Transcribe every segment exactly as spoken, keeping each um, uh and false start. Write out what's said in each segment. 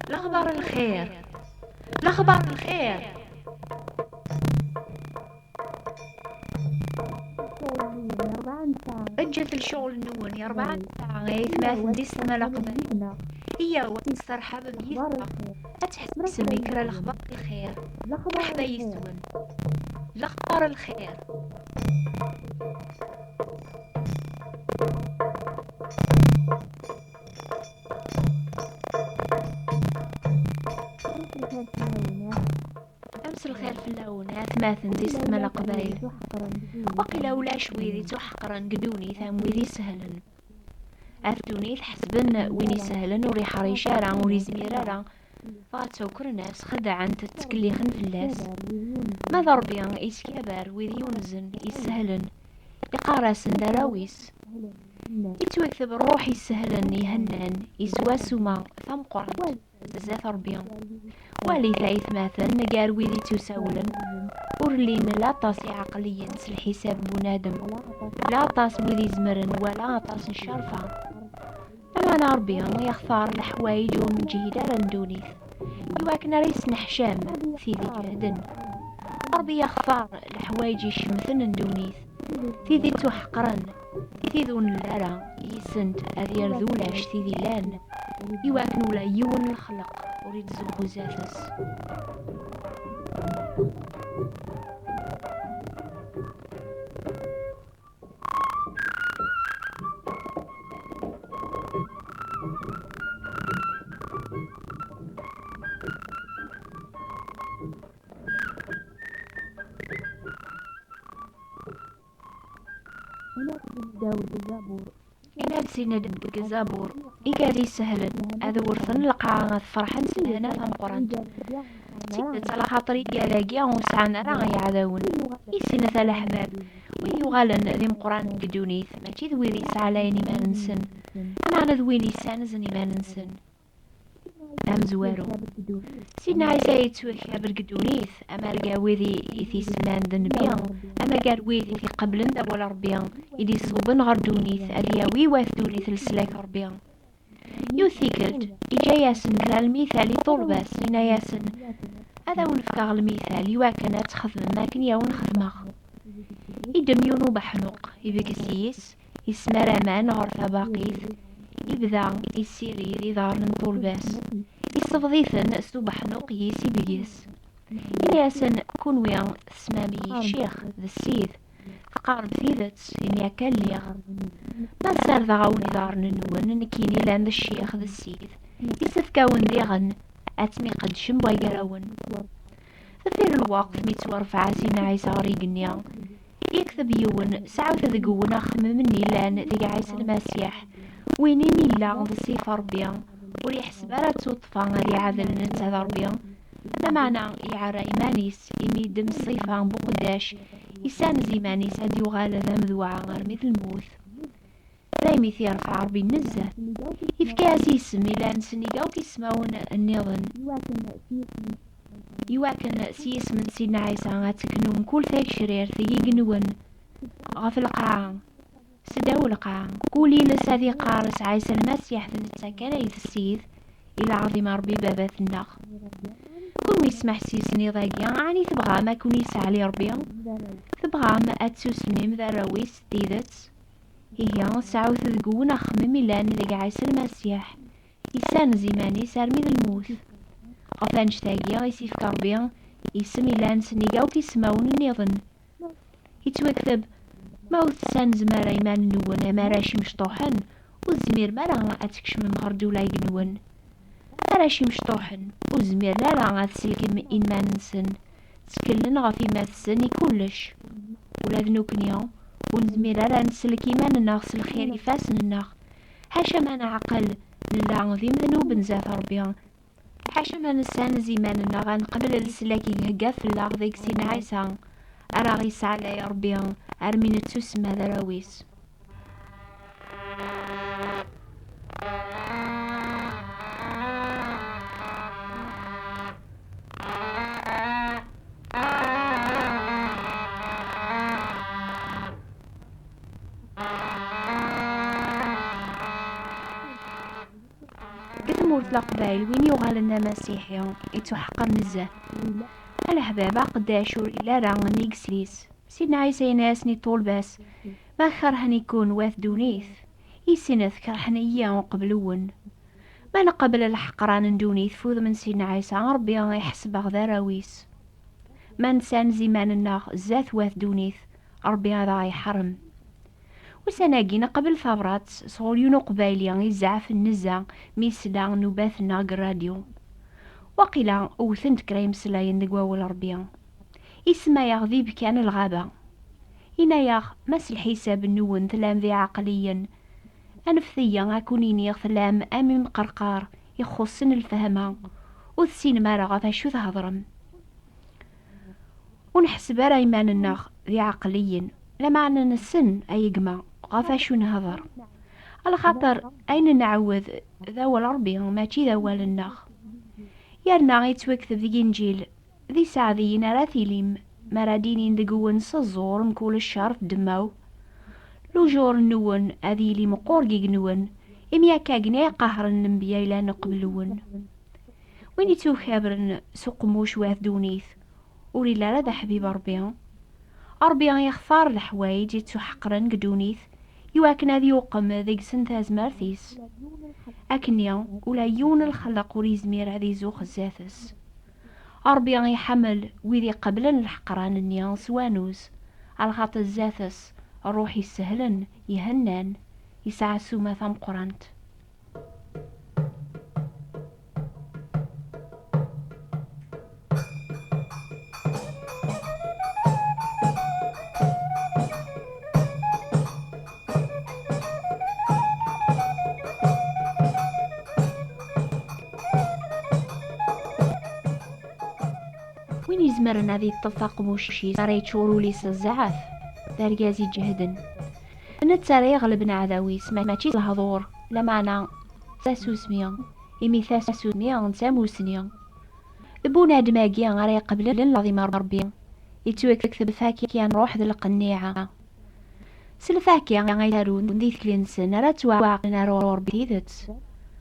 Lexbar lxir. Lexbar lxir. Ǧǧet lecɣel-nwen i rebɛa n ssaɛa, ay atmaten di ssetma leqbayel. Iyyaw ad tesserḥabem yid-neɣ, ad tḥessem i kra lexbar lxir. Mreḥba yis-wen. Lexbar lxir. Amselxir fell-awen, a atmaten di ssetma leqbayel. Waqila ulac wid ittuḥeqren deg ddunit am wid isehlen. At ddunit ḥesben win isehlen ur iḥric ara, ur izmir ara. Dɣa ttakren-as, xeddɛen-t, ttkellixen fell-as. Ma d Ṛebbi iskabar wid yunzen, isehlen, iqqar-asen d arraw-is. Ittwakteb ṛṛuḥ isehlen, ihennan, iswa ssuma tameqqrant zdat Ṛebbi. Walit ay atmaten, gar wid ittusawlen, ur llin la aṭas iɛeqliyen s lḥisab n bunadem, la aṭas n wid izemren, wala aṭas n ccerfa. Lameɛna Ṛebbi ixtar leḥwayeǧ ur neǧhid ara n ddunit. Iwakken ara yesneḥcam tid iǧehden. Ṛebbi ixtar leḥwayeǧ icemten n ddunit, tid ittuḥeqren, tid ur nelli ara yis-sent ad yerr d ulac tid illan, iwakken ula yiwen n lexleq ur ittzuxxu zdat-s. Yenna-d Sidna Dawed deg Zabur. Yenna-d Sidna Dawed deg Zabur, igad isehlen ad wrten lqaɛa, ad ferḥen s lehna tameqqrant. D tidet, alaxaṭer igad-agi ur sɛan ara iɛdawen. I sin at leḥbab, wid yuɣalen d imeqqranen deg ddunit, mačči d wid yesɛalayen iman-nsen, lameɛna d wid yessanzen iman-nsen. Amezwaru. Sidna Ɛisa yettwakabel deg ddunit, ama gar wid i, i t-isemman d nnbi, ama gar wid i t-iqeblen d awal Ṛebbi, i d-iṣuben ɣer ddunit, ad yawi wat ddunit leslak Ṛebbi. Yiwet tikkelt, iǧǧa-yasen kra lmital i ṭṭulba-s, yenna-yasen, ad awen-fkeɣ lmital iwakken ad txedmem akken i awen-xedmeɣ. Iddem yiwen ubeḥnuq, ibges yis, ismar aman ɣer tabaqit, ibda issirid iḍarren n ṭṭulba-s, issebeḍ-iten s ubeḥnuq yis ibges. Ini-asen, kunwi tesmam-iyi ccix d ssid, teqqarem tidet, imi akka lliɣ. Ma ssardeɣ-awen iḍarren-nwen, nekkini llan d ccix d ssid, isefk-awen diɣen ad tmiqeddcem waygar-awen. Deffir lweqt mi ttwarfeɛ Sidna Ɛisa ɣer igenni, yekteb yiwen, sɛut deg-wen axemmem-nni llan deg Ɛisa Lmasiḥ, win imi yella d Ṣṣif Ṛebbi, ur iḥseb ara d tuṭṭfa ad iɛdel netta d Ṛebbi, lameɛna iɛerra iman-is imi yeddem ṣṣifa n uqeddac, issanez iman-is ad yuɣal d amedwaɛ armi d lmut. Daymi t-yerfeɛ Ṛebbi nezzeh, ifka-as isem ilan sennig akk ismawen nniḍen, iwakken s yisem n Sidna Ɛisa ad teknu mkul tagecrirt i igenwen ɣef lqaɛa, seddaw lqaɛa, kul iles ad iqqar s Ɛisa Lmasiḥ d netta kan ay d Ssid, i lɛaḍima Ṛebbi Baba-tneɣ. Kunwi smeḥsisen iḍ-agi, ɛni tebɣam ad ken-yesseɛli Ṛebbi? Tebɣam ad tsusmem d arraw-is s tidet? Ihi, sɛut deg-wen axemmem ilan deg Ɛisa Lmasiḥ, issanez iman-is armi d lmut. Ɣef annect-agi i s-ifka Ṛebbi isem ilan sennig akk ismawen nniḍen. Ittwakteb, ma ur tessanzem ara iman-nwen am arrac imecṭuḥen, ur tezmirem ara ad tkecmem ɣer ddula igenwen. Arrac imecṭuḥen, ur zmiren ara ad selken iman-nsen. Tteklen ɣef iman-nsen i kullec. Ula d nekkni, ur nezmir ara ad nsellek iman-nneɣ s lxir ifassen-nneɣ. Ḥaca ma neɛqel, nella d imednuben zdat Ṛebbi. Ḥaca ma nessanez iman-nneɣ ad neqbel leslak i ihegga fell-aɣ deg Sidna Ɛisa, ara ɣ-isɛalay Ṛebbi armi nettusemma d arraw-is. Tamurt n Leqbayel, win yuɣalen d amasiḥi, ittuḥeqqer nezzeh. A leḥbab, aqeddac ur illi ara nnig slis. Sidna Ɛisa yenna-yasen i ṭṭulba-s: "Ma kerhen-iken wat ddunit, i sinet kerhen-iyi uqbel-nwen." Ma nqabel lḥeqran n ddunit f udem n Sidna Ɛisa, Ṛebbi iḥseb-aɣ d arraw-is. Ma nessanez iman-nneɣ zdat wat ddunit, Ṛebbi ad aɣ-iḥrem. Ussan-agi, neqbel tabrat sɣur yiwen uqbayli izeɛfen nezzeh mi yesla nnubat-nneɣ deg rradyu. Waqila wten-d kra imeslayen deg wawal Ṛebbi. Isemma-yaɣ d ibkan n lɣaba. Yenna-yaɣ: "Ma s lḥisab-nwen tellam d iɛeqliyen, anfet-iyi ad ken-iniɣ tellam am imqerqar ixuṣṣen lfehma, ur tessinem ara ɣef acu thedrem. Ur neḥseb ara iman-nneɣ d iɛeqliyen, lameɛna nessen, ay gma, ɣef acu nhedder. Alaxaṭer ayen nɛawed d awal Ṛebbi, mačči d awal-nneɣ. Yerna yettwakteb deg Inǧil: 'D iseɛdiyen ara tilim, mi ara d-inin deg-wen s ẓẓur mkul ccer f ddemmaw, lujur-nwen ad yili meqqur deg yigenwen, imi akka-gni ay qehren lenbiya yellan uqbel-nwen.'" Win ittukabren s uqemmuc wat ddunit, ur illi ara d aḥbib Ṛebbi. Ṛebbi ixtar leḥwayeǧ ittuḥeqren deg ddunit, iwakken ad yuqem deg-sen tazmert-is. Akkenni, ula yiwen n lxelleq ur yezmir ad izuxx zdat-s. Ṛebbi iḥemmel wid iqeblen leḥqran-nni s wanuz, alaxaṭer zdat-s, ṛṛuḥ isehlen, ihennan, yesɛa ssuma tameqqrant. Win izemren ad yeṭṭef aqemmuc-is ara yeččur ul-is d zzɛaf, d argaz iǧehden. Netta ara iɣelben aɛdaw-is, ma-, mačči d lehḍur, lameɛna d tasusmi, imi tasusmi d tamusni. D bunadem-agi ara iqeblen lɛaḍima n Ṛebbi, yettwakteb lfakya n ṛṛuḥ d lqenniɛa. S lfakya ay ttarun di tikli-nsen ara ttwaɛqlen ar Ṛebbi tidet.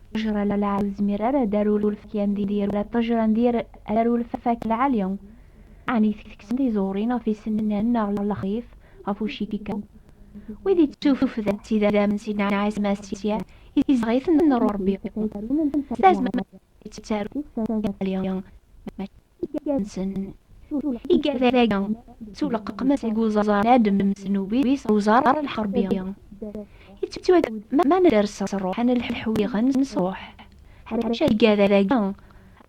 Ṭṭejra n lɛali ur tezmir ara ad d-taru lfakya n dir, ula d ṭṭejra n dir ad taru lfakya n lɛali. Ɛni tekksem tiẓurin ɣef isennan neɣ lexrif ɣef ucikika? Wid ittufdan s idammen n Sidna Ɛisa Masiḥ, izdeɣ-iten Ṛebbi. S tazmert yettaru lɛali. Nsen. Igad-agi, ttulqeqmen seg uẓar n Adem n zznubi s uẓar n lḥerbi. Yettwag-, ma, ma nedder s ṛṛuḥ, ad nelḥu diɣen s ṛṛuḥ. Ḥaca igad-agi,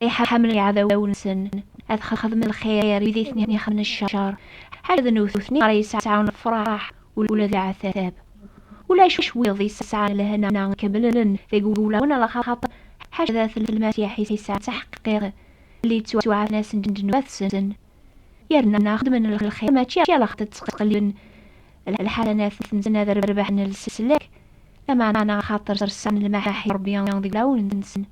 iḥemmel iɛdawen-nsen, ad xedmen lxir, wid i ten-ixedmen ccer. Ḥaca d nutni ara yesɛun lefraḥ, ula d leɛtab. Ulac wiḍ yesɛan lehna kemlen deg wulawen, alaxaṭer ḥaca dat Lmasiḥ i yesɛan taḥqiq, li ttwaɛfen-asen ddnubat-nsen. Yerna xedmen lxir mačči alaxaṭer ttqelliben lḥasanat-nsen ad rebḥen leslak, lameɛna axaṭer sɛan lmaḥi Ṛebbi deg wulawen-nsen.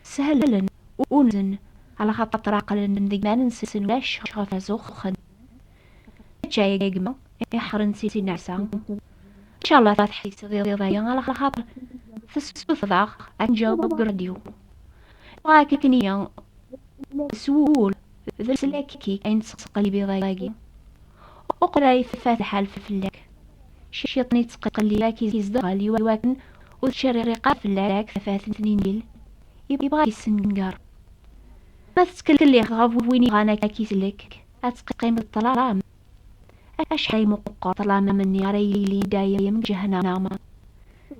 Sehlen, unzen, alaxaṭer ɛeqlen deg iman-nsen ulac ɣef azuxxen. Mačči ay gma iḥeṛṛen si Sidna Ɛisa. Ncallah ad tḥesseḍ iḍ-aya, alaxaṭer tessutreḍ-aɣ ad nǧaweb deg ṛṛadyu. Dɣa akken-iyi s wul d leslak-ik ay nettqellib iḍ-agi. Uqbel ay ifat lḥal fell-ak, cciṭan yettqellib-ak izdeɣal iwakken ur tcerriq ara fell-ak tafat n tninil, yebɣa ad yessenger. Ma tettkellixeḍ ɣef win yebɣan ad k-isellek, ad teqqimeḍ ṭṭlam. Acḥal ay meqqer ṭṭlam-nni ara yili dayem deg ǧahennama.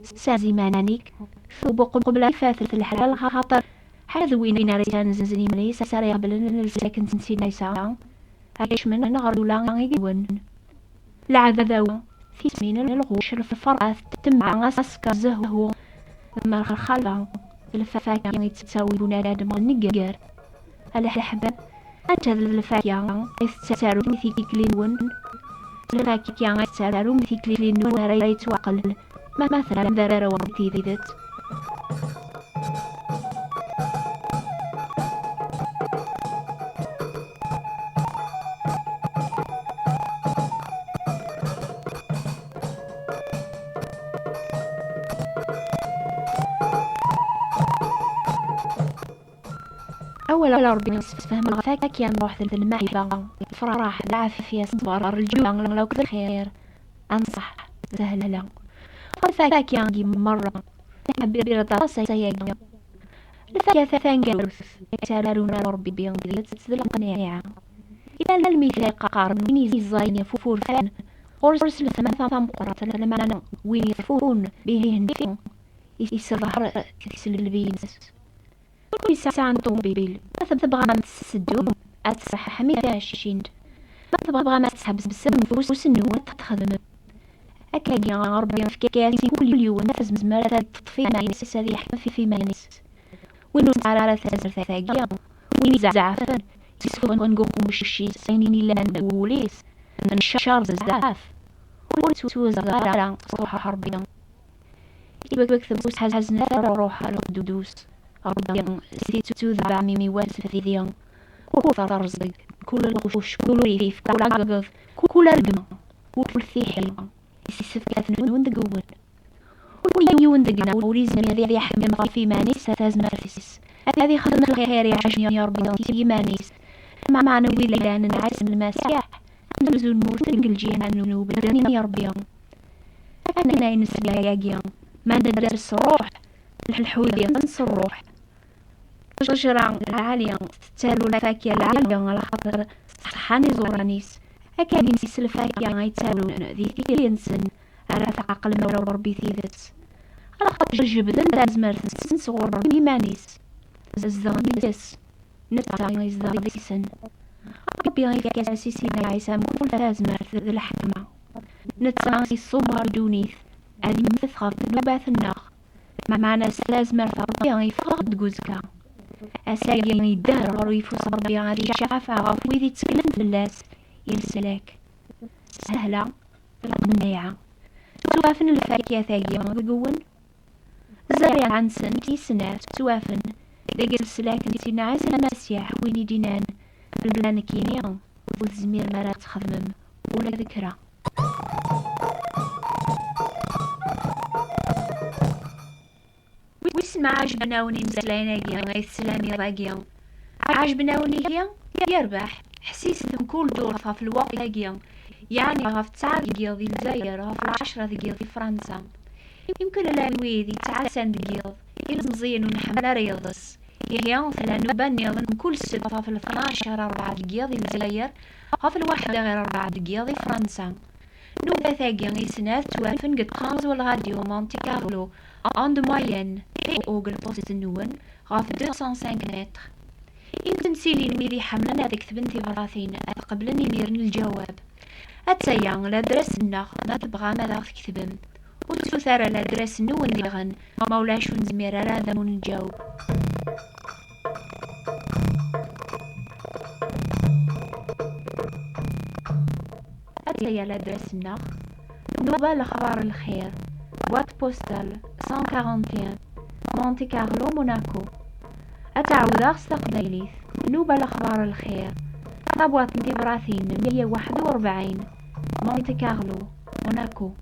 Ssenz iman-ik, tub uqbel ad ifat lḥal, xaṭer ḥala d win ara yessenzen iman-is ara iqeblen leslak n Sidna Ɛisa, ad kecmen ɣer ddula igenwen. Leɛdawa, tismin n lɣuc, lferqat, temɛa, asekker, zzehhu, d lmerxalba, d lfakya i yettawi bunadem nnger. A leḥbab, anta d lfakya ay tettarum i tikli-nwen? Lfakya ay tettarum i tikli-nwen ara yettwaɛqel ma, ma tellam d arraw n tidet. Wala Ṛebbi yessefhem ɣef akka n ruḥ d lmaḥba, lefraḥ, lɛafya, ṣṣber, rǧuya, akked lxir. Anṣeḥ, zahla. Ɣef akka n yimma merra, iḥebbir aṭas ayagi. Lfakya taneggarut, yettarun ar Ṛebbi d tidet d leqniɛa. Yal lmithal qqaren win yeẓẓayen ifurfan, ɣur-s lefhama tameqqrant, lameɛna win yeṭṭfen bihi henfi, yesseḍher tiselbi-ines. Win yesɛan ṭumubil, ma tebɣam ad tt-tseddum, ad tṣeḥḥem i tɛeccint. Ma tebɣam ad tt-tḥebsem, ur s-, ur s-, ad texdem. Akkagi, Ṛebbi yefka-as i kul yiwen tazmert ad teṭṭef iman-is, ad yeḥkem ɣef iman-is. Win ur nesɛi ara tazmert-agi, win izeɛfen, yessufɣen deg uqemmuc-is ayen yellan deg wul-is, n ccer bezzaf, ur yettwazdeɣ ara s Ṛṛuḥ n Ṛebbi. Iwak tebus ḥazen ara Ṛṛuḥ Lqudus. Ṛebbi s-, ittudebbɛ mi wasef didi. Kul terẓeg, kul lɣuc, kul urif, kul aggeḍ, kul rregma, kul tiḥila, yessefk ad ten-nwen deg-wen. Ur yiwen deg-neɣ ur izmir ad iḥkem ɣef iman-is a tazmert-is. Ad ixdem lxir iɛejjen i Ṛebbi s yiman-is. Meɛna wid yellan n Ɛisa Lmasiḥ, amzun mmuten deg lǧiran n ubedden i Ṛebbi. Ayen nesla yagi, ma nedder s Ṛṛuḥ, lḥu diɣen s Ṛṛuḥ. Ṭṭejra lɛali tettaru lfakya lɛali, alaxaṭer ṣeḥḥan iẓuran-is. Akka din s lfakya ay ttarun di tikli-nsen ara tɛeqlem Ṛebbi tidet. Alaxaṭer jebden tazmert-nsen sɣur Ṛebbi iman-is. Zedɣen deg-s. Netta yezdeɣ deg-sen. Ṛebbi yefka-as i Sidna Ɛisa mkul tazmert d lḥekma. Netta iṣubb ɣer ddunit, ad immet ɣef ddnubat-nneɣ. Meɛna s tazmert n Ṛebbi yeffeɣ-d deg uzekka. Ass-agi yedder ɣer uyeffus n Ṛebbi ad icaɛef ɣef wid itteklen fell-as i leslak. Sahla, lqenneɛa. Ttwafen lfakya-tagi deg-wen? Zzerriɛa-nsent i snat ttwafen deg leslak n Sidna Ɛisa Lmasiḥ, win i d-innan belli nekkini ur tezmirem ara ad txedmem ula d kra. Wissen ma ɛejben-awen imeslayen-agi ay teslam iḍ-agi? Ɛejben-awen ihi? Yerbeḥ. Ḥsiset mkul ddurt ɣef lweqt-agi, yeɛni ɣef ttesɛa deg yiḍ di Lezzayer, ɣef lɛecṛa deg yiḍ di Fransa. Yemken llan wid yettɛassan deg yiḍ, ilemẓiyen ur nḥemmel ara iḍes. Ihi, tella nnuba nniḍen mkul ssebt ɣef tnac ɣer rebɛa deg yiḍ di Lezzayer, ɣef lwaḥda ɣer rebɛa deg yiḍ di Fransa. Nnubat-agi i snat ttwafen deg tqanẓ n lradyu Monte Carlo, onde moyenne, P O deg lpost-nwen, ɣef deux cent cinq mètres. Yemken tilin wid iḥemmlen ad ketben tibratin, ad qeblen imiren lǧawab. Attaya ladres-nneɣ, ma tebɣam ad aɣ-tketbem. Ur ttut ara ladres-nwen diɣen, ma ulac ur nezmir ara ad awen-nǧaweb. Attaya ladres-nneɣ. Nnuba Lexbar Lxir, boîte postale cent quarante et un, Monte Carlo, Monaco. Ad tt-ɛawdeɣ s taqbaylit: Nnuba Lexbar Lxir, tabwaṭ n tibratin meyya u waḥed u rebɛin, Monte Carlo, Monaco.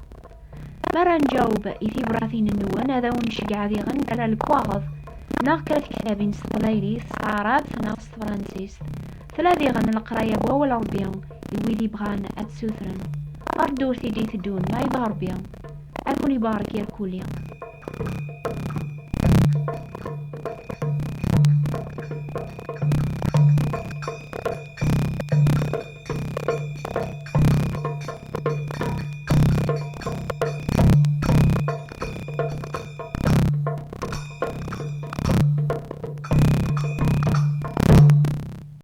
Mi ara nǧaweb i tibratin-nwen, ad awen-nceggeɛ diɣen kra n lekwaɣeḍ neɣ kra tektabin s teqbaylit, s taɛrabt neɣ s tefransist. Tella diɣen leqraya n wawal Ṛebbi i wid yebɣan ad t-ssutren. Ar ddurt i d-iteddun, ma yebɣa Ṛebbi, ad ken-ibarek irkelli.